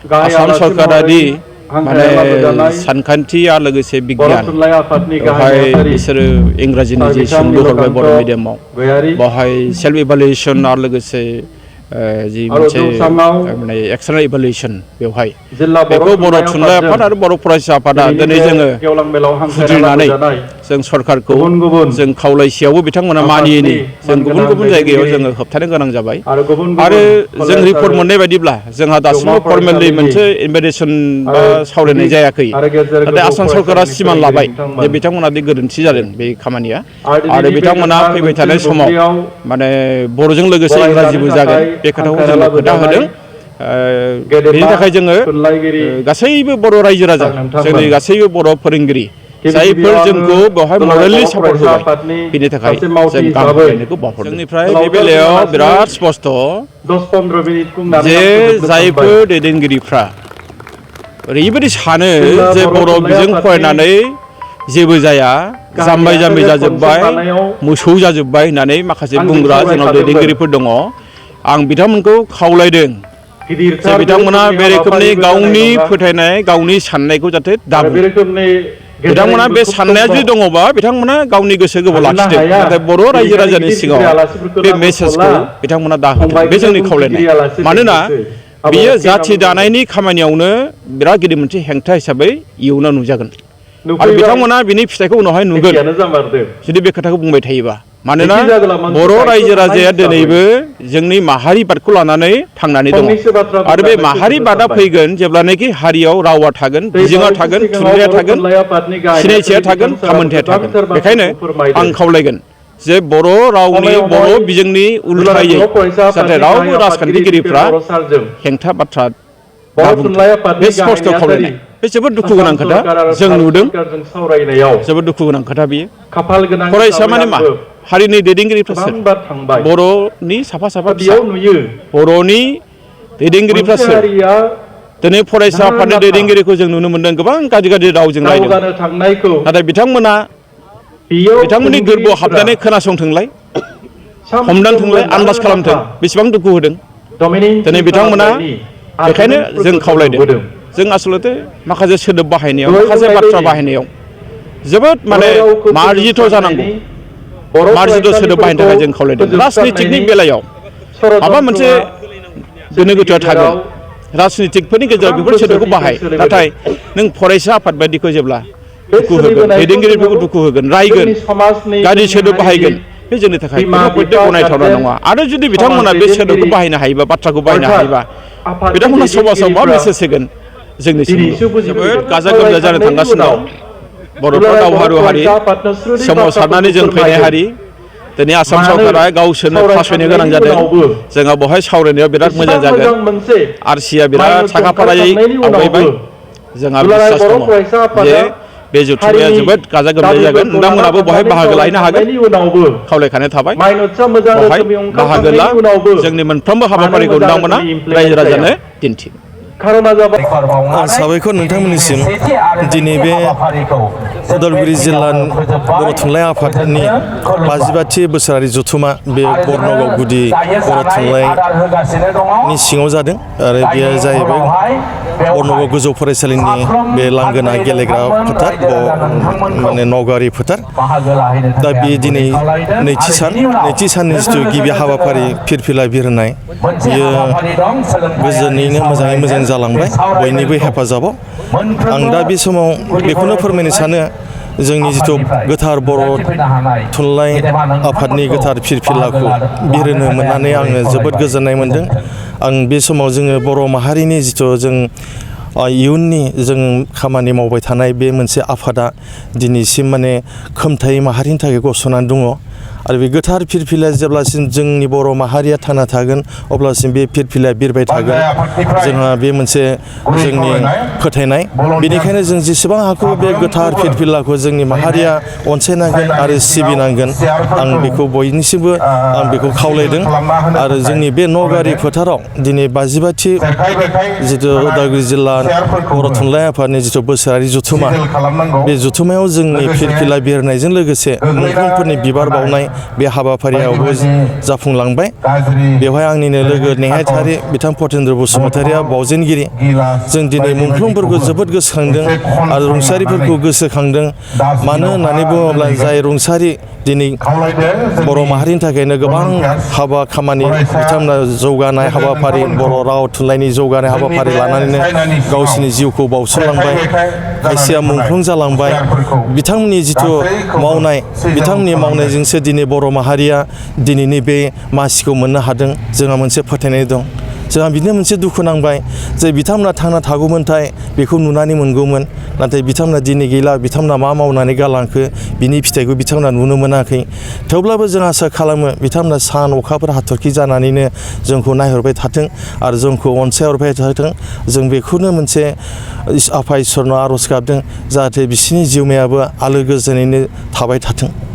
आसाम सरकारारि माने सानखान्थिया लोगोसे विज्ञान बेवहाय बिसोरो इंराजिनि जि सुंद हरबाय बर' मिडियामाव बेवहाय सेल्फ इभालुएसन आरो लोगोसे जि मोनसे माने एक्सटार्नेल इभालुएसन बेवहाय बेखौ बर' थुनलाइ आफाद आरो बर' फरायसा आफादा दिनै जोङो सुद्रिनानै जों सरकारखौ जों खावलायसेयावबो बिथांमोना मानियैनि जों गुबुन गुबुन जायगायाव जोङो होबथानो गोनां जाबाय आरो जों रिपर्ट मोननाय बायदिब्ला जोंहा दासिमबो फर्मेलि मोनसे इनभाइटेसन बा सावरायनाय जायाखै नाथाय आसाम सरकारा सिमान लाबाय जे बिथांमोना दि गोरोन्थि जादों बे खामानिया आरो बिथांमोना फैबाय थानाय समाव माने बर'जों लोगोसे इंराजिबो जागोन बे खोथाखौ जोंनो खोथा होदों बेनि थाखाय जोङो गासैबो बर' रायजो राजा जोंनि गासैबो बर' फोरोंगिरि जायफोर जोंखौ बेवहाय मरेलि सापर्ट होबाय बेनि थाखाय जों गाहाम हामलायनायखौ बावहरदों जोंनिफ्राय बे बेलायाव बिराद स्पष्ट जे जायफोर दैदेनगिरिफ्रा ओरैबायदि सानो जे बर' बिजों फरायनानै जेबो जाया जाम्बाय जाम्बि जाजोब्बाय मोसौ जाजोब्बाय होननानै माखासे बुंग्रा जोंनाव दैदेनगिरिफोर दङ आं बिथांमोनखौ खावलायदों जे बिथांमोना बे रोखोमनि गावनि फोथायनाय गावनि साननायखौ जाहाथे दाबुं बिथांमोना बे साननाया जुदि दङबा बिथांमोना गावनि गोसो गोबाव लाखिदों नाथाय बर' रायजो राजानि सिगाङाव बे मेसेजखौ बिथांमोना दाहोथों बे जोंनि खावलायनाय मानोना बियो जाथि दानायनि खामानियावनो बिराद गिदिर मोनसे हेंथा हिसाबै इयुनाव नुजागोन आरो बिथांमोना बिनि फिथाइखौ उनावहाय नुगोन जुदि बे खोथाखौ बुंबाय थायोबा मानोना बर' रायजो राजाया दिनैबो जोंनि माहारिबादखौ लानानै थांनानै दङ आरो बे माहारिबादा फैगोन जेब्लानाखि हारियाव रावा थागोन बिजोङा थागोन थुनलाइया थागोन सिनायथिया थागोन थामोनथाया थागोन बेखायनो आं खावलायगोन जे बर' रावनि बर' बिजोंनि उल्थायै जाहाथे रावबो राजखान्थिगिरिफ्रा हेंथा बाथ्रा बे स्पष्ट खावलायनाय बे जोबोद दुखु गोनां खोथा जों नुदों जोबोद दुखु गोनां खोथा बियो फरायसा माने मा हारिनि दैदेनगिरिफ्रा सोर बर'नि साफा साफा फिसा बर'नि दैदेनगिरिफ्रा सोर दिनै फरायसा आफादनि दैदेनगिरिखौ जों नुनो मोन्दों गोबां गाज्रि गाज्रि रावजों रायदों नाथाय बिथांमोननि गोरबोआव हाबनानै खोनासंथोंलाय हमदांथोंलाय आन्दाज खालामथों बेसेबां दुखु होदों दिनै बिथांमोना बेखायनो जों खावलायदों जों आसलते माखासे सोदोब बाहायनायाव माखासे बाथ्रा बाहायनायाव जोबोद माने मार्जित जानांगौ मार्जित सोदोब बाहायनो थाखाय जों खावलायदों राजनितिकनि बेलायाव माबा मोनसे गोनो गोथोआ थागोन राजनितिकफोरनि गेजेराव बेफोर सोदोबखौ बाहाय नाथाय नों फरायसा आफाद बायदिखौ जेब्ला दुखु होगोन दैदेनगिरिफोरखौ दुखु होगोन रायगोन गाज्रि सोदोब बाहायगोन बे जोंनि थाखाय गनायथावना नङा आरो जुदि बिथांमोना बे सोदोबखौ बाहायनो हायोबा बाथ्राखौ बाहायनो हायोबा बिथांमोना समाजाव मा मेसेज होगोन जोंनि जोबोद गाजा गोमजा जानो थांगासिनो दं बर'फ्रा दावहारु हारि सोमावसारनानै जों फैनाय हारि दिनै आसाम सरकारा गावसोरनो फासयनो गोनां जादों जोंहा बेवहाय सावरायनायाव बिराद मोजां जागोन आरसिया बिराद साखाफारायै आवगायबाय जोंहा बिसास दङ जे बे जथुम्माया जोबोद गाजा गोमजायै जागोन नोंथांमोनाबो बेवहाय बाहागो लाहैनो हागोन खावलायखानाय थाबाय बेवहाय बाहागो ला जोंनि मोनफ्रोमबो हाबाफारिखौ नोंथांमोना रायजो राजानो दिन्थि साबायखर नोंथांमोननिसिम दिनै बे उदालगुरि जिल्लानि बर' थुनलाइ आफादनि 52थि बोसोरारि जथुम्मा बे बर्नगाव गुदि बर' थुनलाइनि सिङाव जादों आरो बेयो जाहैबाय बर्नगाव गोजौ फरायसालिनि बे लांगोना गेलेग्रा फोथार माने नगारि फोथार दा बे दिनै नैथि साननि जिथु गिबि हाबाफारि फिरफिला बिरहोनाय बियो गोजोनैनो मोजाङै मोजां जालांबाय बयनिबो हेफाजाबाव आं दा बे समाव बेखौनो फोरमायनो सानो जोंनि जिथु गोथार बर' थुनलाइ आफादनि गोथार फिरफिलाखौ बिरहोनो मोननानै आङो जोबोद गोजोननाय मोन्दों आं बे समाव जोङो बर' माहारिनि जिथु जों इयुननि जों खामानि मावबाय थानाय बे मोनसे आफादा दिनैसिम माने खोमथाय माहारिनि थाखाय गसंनानै दङ आरो बे गोथार फिरफिलाया जेब्लासिम जोंनि बर' माहारिया थांना थागोन अब्लासिम बे फिरफिलाया बिरबाय थागोन जोंहा बे मोनसे जोंनि फोथायनाय बेनिखायनो जों जेसेबां हागौ बे गोथार फिरफिलाखौ जोंनि माहारिया अनसायनांगोन आरो सिबिनांगोन आं बेखौ बयनिसिमबो आं बेखौ खावलायदों आरो जोंनि बे नगारि फोथाराव दिनै 52थि जिथु उदालगुरि जिल्ला बर' थुनलाइ आफादनि जिथु बोसोरारि जथुम्मा बे जथुम्मायाव जोंनि फिरफिला बिरहोनायजों लोगोसे मुंख्लंफोरनि बिबार बावनाय बावनाय बे हाबाफारियावबो जाफुंलांबाय बेवहाय आंनिनो लोगो नेहाथारि बिथां फतेन्द्र बसुमतारिया बावजेनगिरि जों दिनै मुंख्लंफोरखौ जोबोद गोसोखांदों आरो रुंसारिफोरखौ गोसोखांदों मानो होननानै बुङोब्ला जाय रुंसारि दिनै बर' माहारिनि थाखायनो गोबां हाबा खामानि बिथांमोना जौगानाय हाबाफारि बर' राव थुनलाइनि जौगानाय हाबाफारि लानानैनो गावसिनि जिउखौ बावसोमलांबाय खायसेया मुंख्लं जालांबाय बिथांमोननि जिथु मावनाय बिथांमोननि मावनायजोंसो दिनै बर' माहारिया दिनैनि बे मासिखौ मोननो हादों जोंहा मोनसे फोथायनाय दं जोंहा बिदिनो मोनसे दुखु नांबाय जे बिथांमोना थांना थागौमोनथाय बेखौ नुनानै मोनगौमोन नाथाय बिथांमोना दिनै गैला बिथांमोना मा मावनानै गालांखो बिनि फिथाइखौ बिथांमोना नुनो मोनाखै थेवब्लाबो जों आसा खालामो बिथांमोना सान अखाफोर हाथरखि जानानैनो जोंखौ नायहरबाय थाथों आरो जोंखौ अनसायहरबाय थाथों जों बेखौनो मोनसे आफा इसोरनाव आर'ज गाबदों जाहाथे बिसोरनि जिउमायाबो आलो गोजोनैनो थाबाय थाथों।